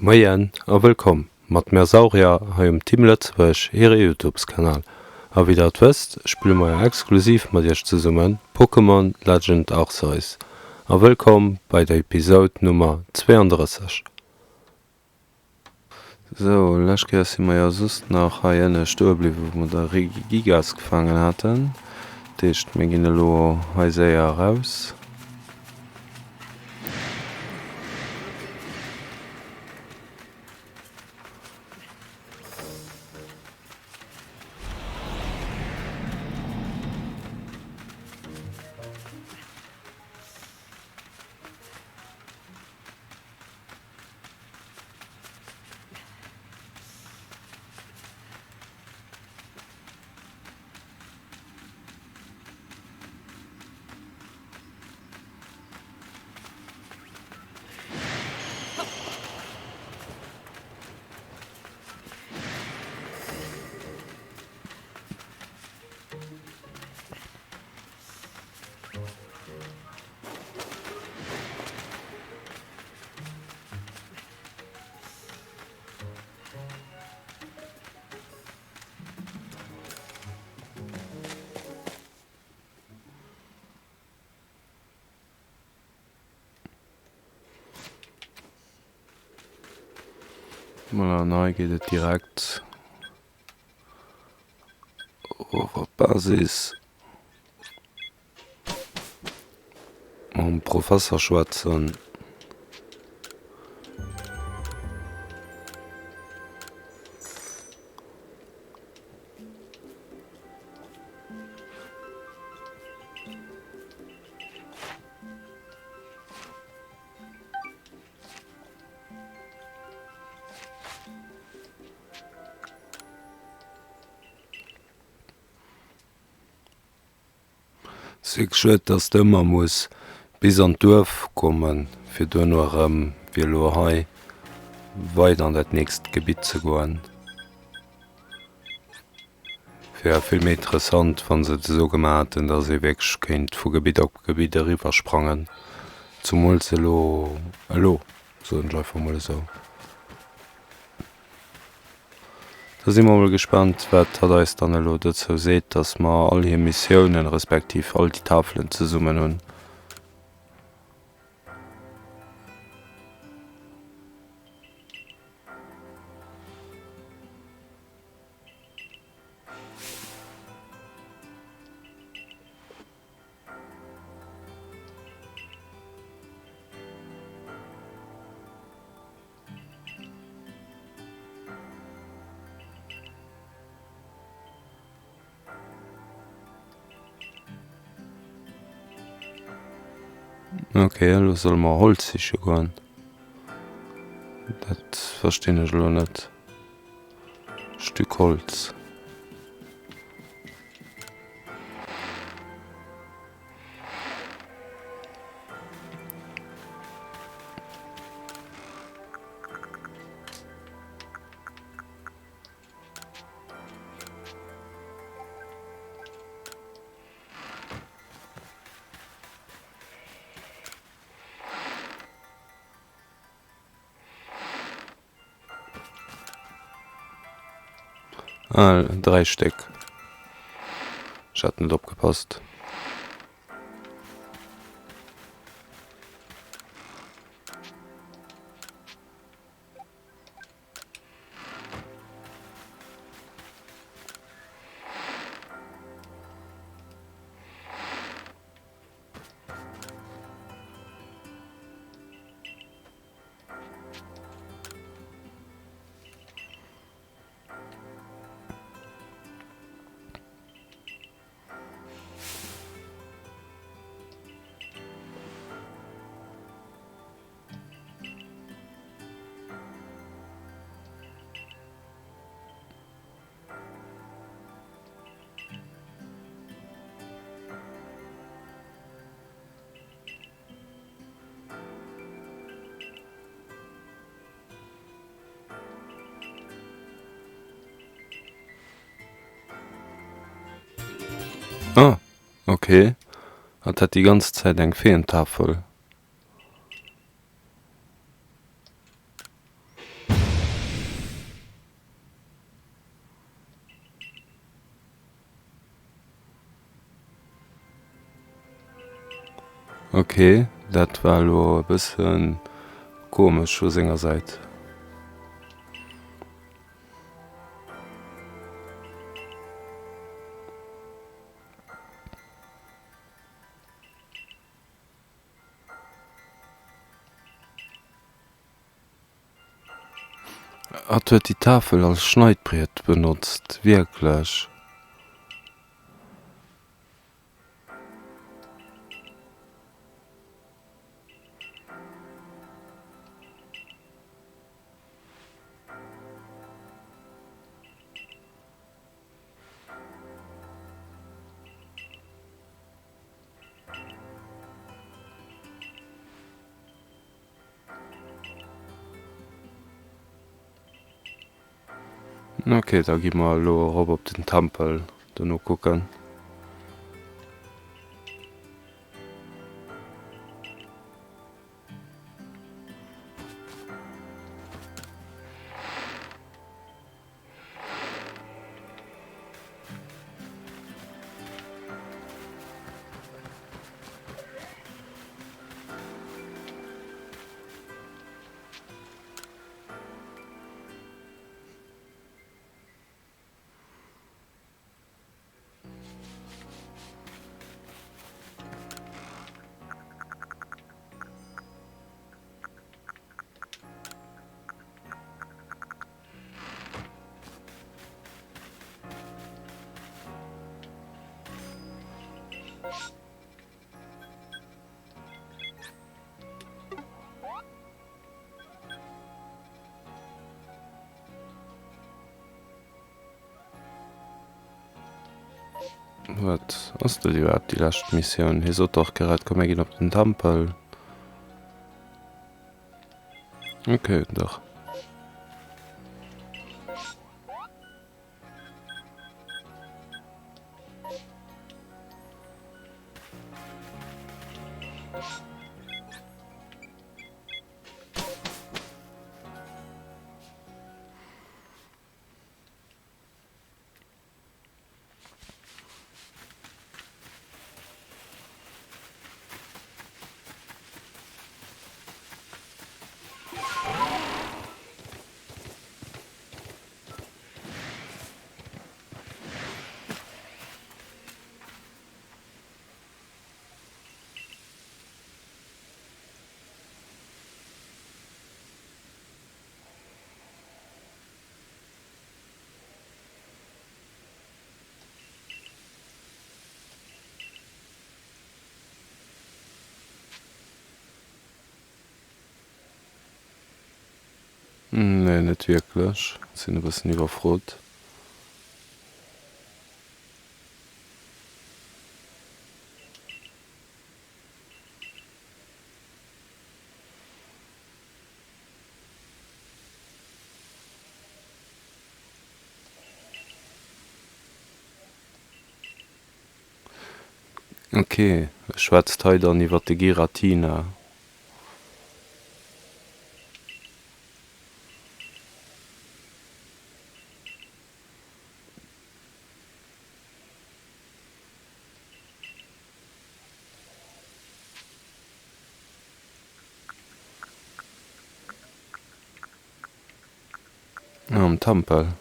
Moien a wëllkomm mat mär Saurier hei um Team Lëtzebuerg hire Youtubes Kanal. A wéi der et wësst spille mer jo exklusiv mat iech zesummen Pokémon Legend Arceus. A wëllkomm bei der Episode Nummer 32. Sou, lescht Kéier si mer jo soss nach hei ënne stoe bliwwen, wou mer de Regigigas gefaangen haten. Dat heescht, mir ginn elo hei séier eraus. Voilà, an hei geet et direkt erof op d'Basis. Mam Professer schwätzen. Wierklech schued dass de ëmmer muss bis an d'Duerf kommen fir duerno erëm wéi elo hei weider an dat nächst Gebitt ze goen. Wär vill méi interessant wann se et esou gemaach hätten dass ee wierklech kéint vu Gebitt op Gebitt eriwwer sprangen, zumools elo elo soen ech einfach mol esou. Da si mer mol gespaant, wat hatt eis dann elo dozou seet, dass mer all hir Missiounen, respektiv all déi Tafelen zesummen hunn. Ok, elo solle mer Holz siche goen. Dat verstinn ech elo net. Stück Holz. Ah, 3 Stéck. Ech hat net opgepasst. Ah, ok. Hatt hat déi ganz Zäit eng Feeëntafel. Ok, dat war elo e bësse komesch vu senger Säit. Hatt huet déi Tafel als Schneidbriet benotzt, wierklech? Ok, da gi mer elo erop op den Tempel dono kucken. Wat ass dat iwwerhaapt déi lescht Missioun? Hie sot dach grad, komm mir ginn op den Tempel. Ok, dach. Nee, net wierklech. Sinn e bëssen iwwerfrot. Ok, e schwätzt hei dann iwwer de Giratina. Am Tempel.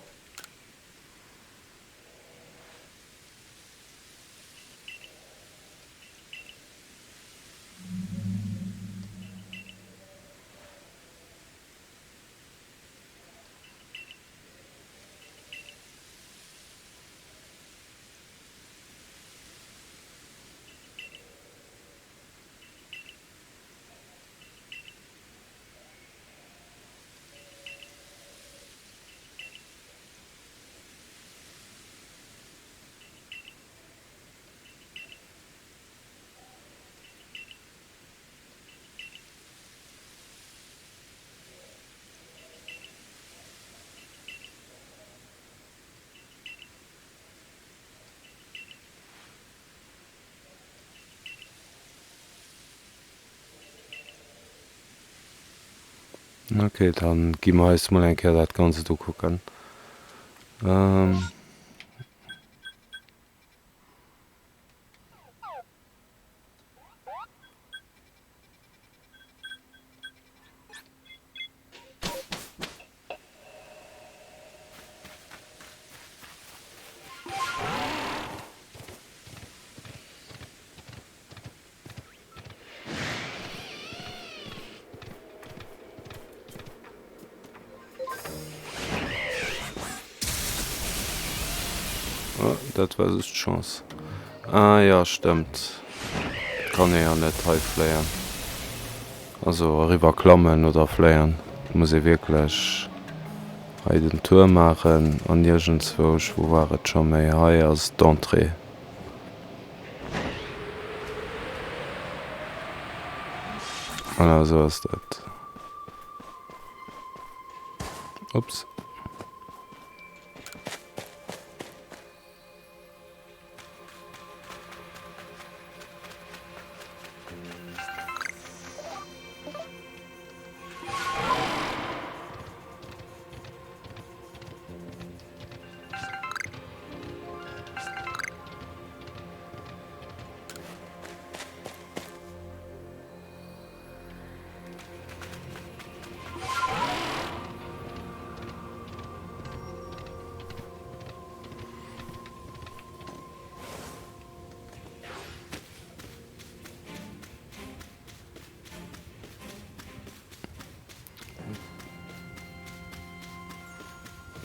Ok, dann gi mer eis mol eng Kéier dat Ganzt ukucken. Dat war just Chance. Ah jo, stëmmt. Et kann ee jo net hei fléien. Also eriwwer klammen oder fléien. Et muss ee wierklech hei den Tour maachen an iergendzwousch, wou war et scho méi, hei ass d'Entrée. Voilà, esou ass dat. Ups.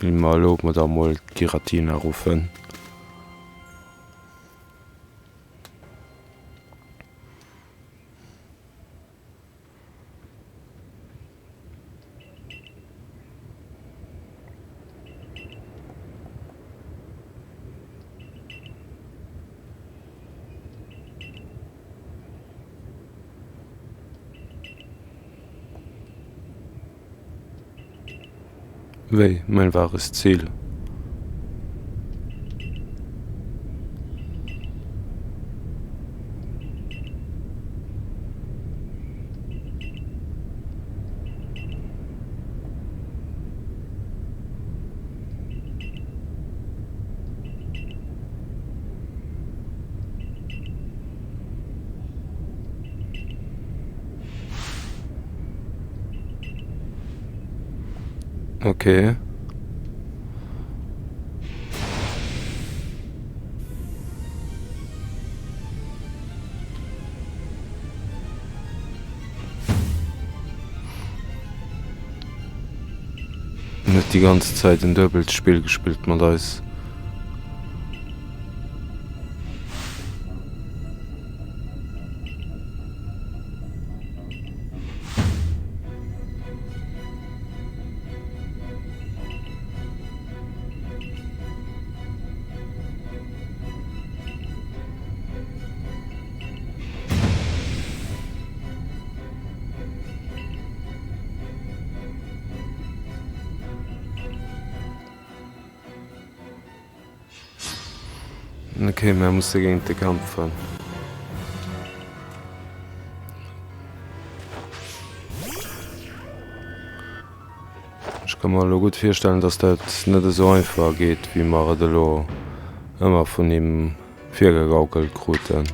Mer elo mer da mol d'Giratina ruffen. Wéi, mein wahres Ziel. Okay. En huet déi ganz Zäit en duebelt Spill gespillt mat eis. Okay, mir musse géint de kämpfen. Ech ka mer elo gutt virstellen, dass dat net esou einfach geet, wéi mer et elo ëmmer vun him virgegaukelt kruten.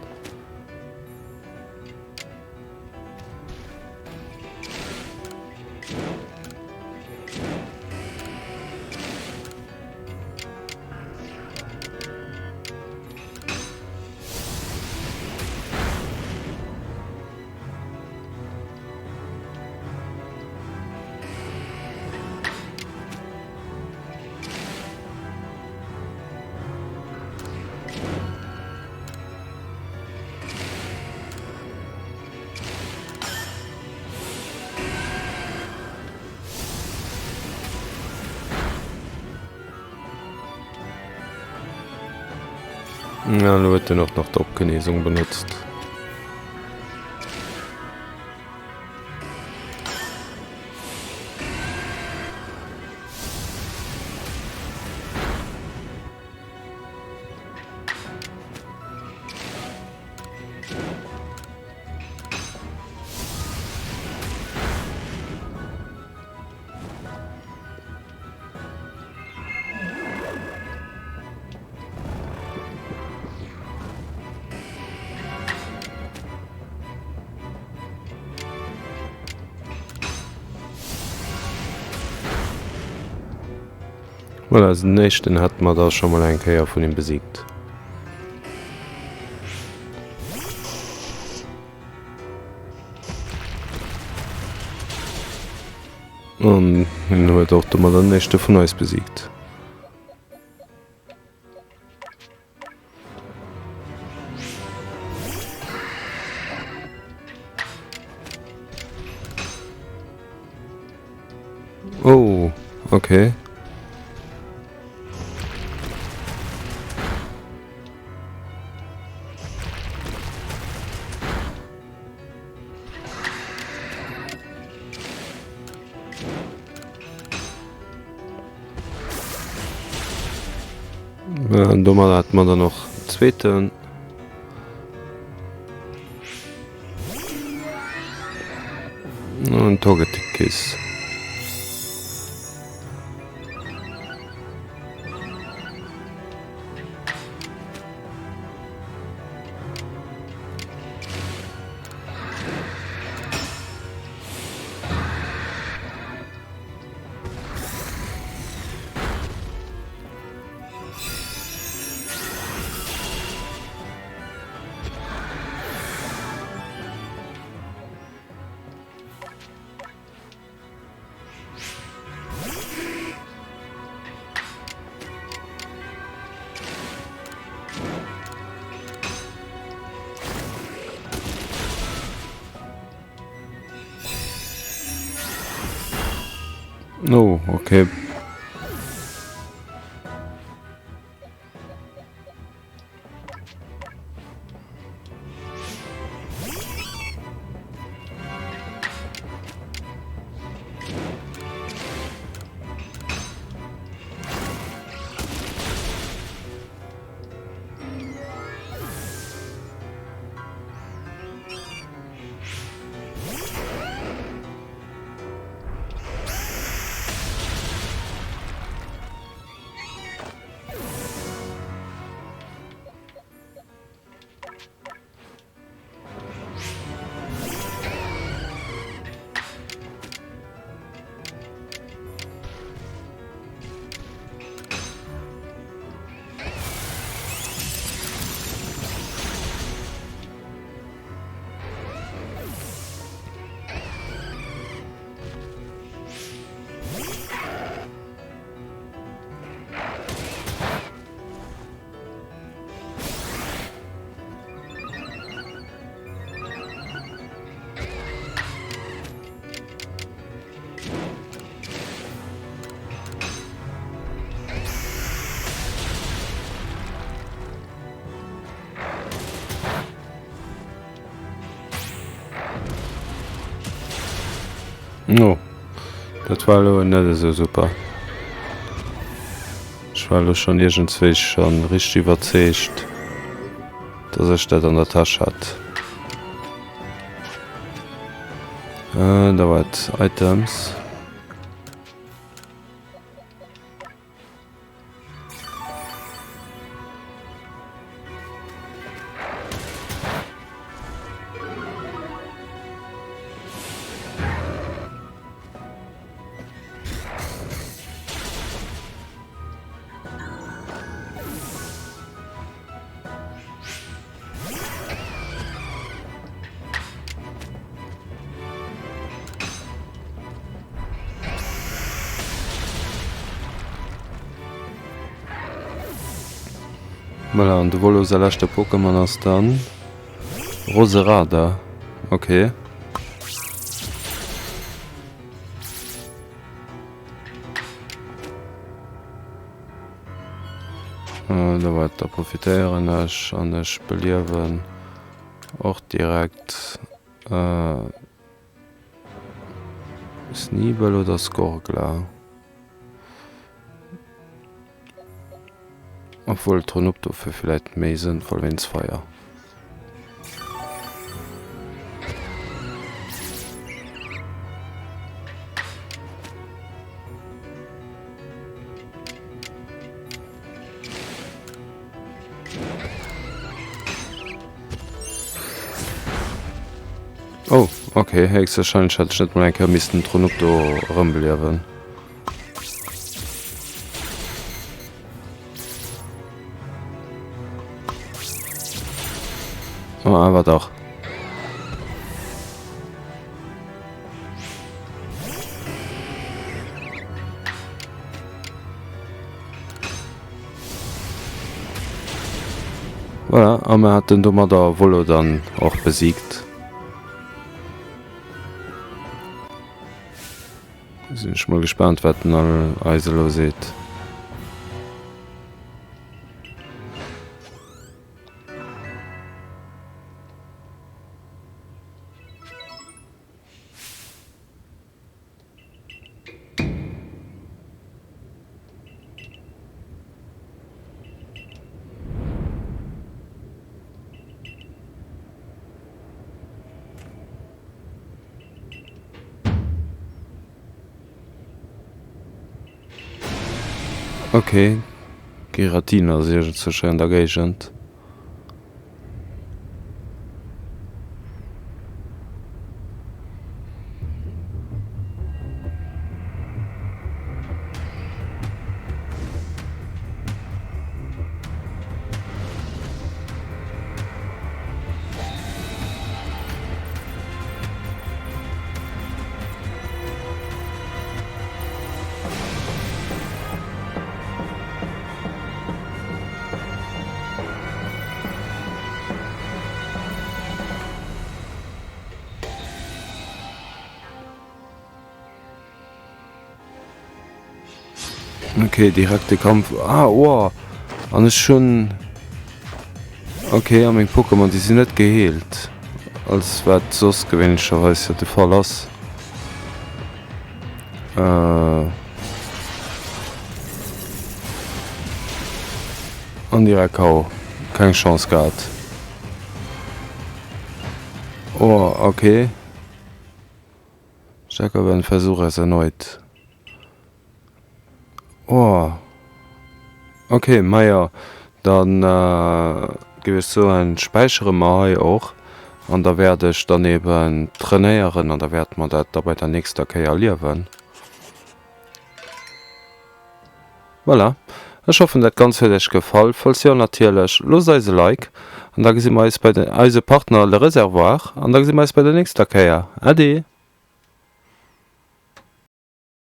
Ja, elo huet en och nach d'Opgenesung benotzt. Voilà, den éischten hätte mer da scho mol eng Kéier vun him besiegt. An hien huet och domadder den éischte vun eis besiegt. Okay. An domadder hätte mer dann och den zweeten. An Togekiss. Oh, okay. Oh, dat war elo net esou super. Ech war elo schonn iergendswéi schonn richteg iwwerzeegt, dass ech dat an der Täsch hat. Da war et Items. Voilà, an de Volo säi leschte Pokémon ass dann Roserada. Okay. Da profitéieren ech an ech beliewen och direkt Sniebel oder Skorgla. Obwuel Tornupto wier villäit méi sënnvoll wéinst Feier. Oh, okay, héchstwahrscheinlech hätt ech net mol eng Kéier missten Tornupto erëmbeliewen. Oh, awer dach. Voilà, a mir haten domadder Volo dann och besiegt. Sinn ech mol gespaant wat den all eis elo seet. Ok, Giratina ass iergendzwousch hei an der Géigend. Ok, direkte Kampf. Ah, oh. An ech hunn... Ok, a meng Pokémon, déi sinn net geheelt. Als wat soss gewéinlecherweis jo de Fall ass. Äh. An direkt KO. Keng Chance gehat. Oh, ok. Jacob Versuch es erneut. Oh. Ok, majo, dann géif ech soen, späichere mer hei och an da wäert ech dann eben trainéieren an da wäerte mer dat da bei der nächster Kéier erliewen. Voilà, ech hoffen dat Ganzt huet iech gefall. Falls jo natierlech, loosst eis e Like an da gesi mer eis bei eise Partner Le Réservoir an da gesi mer eis bei der nächster Kéier. Ade!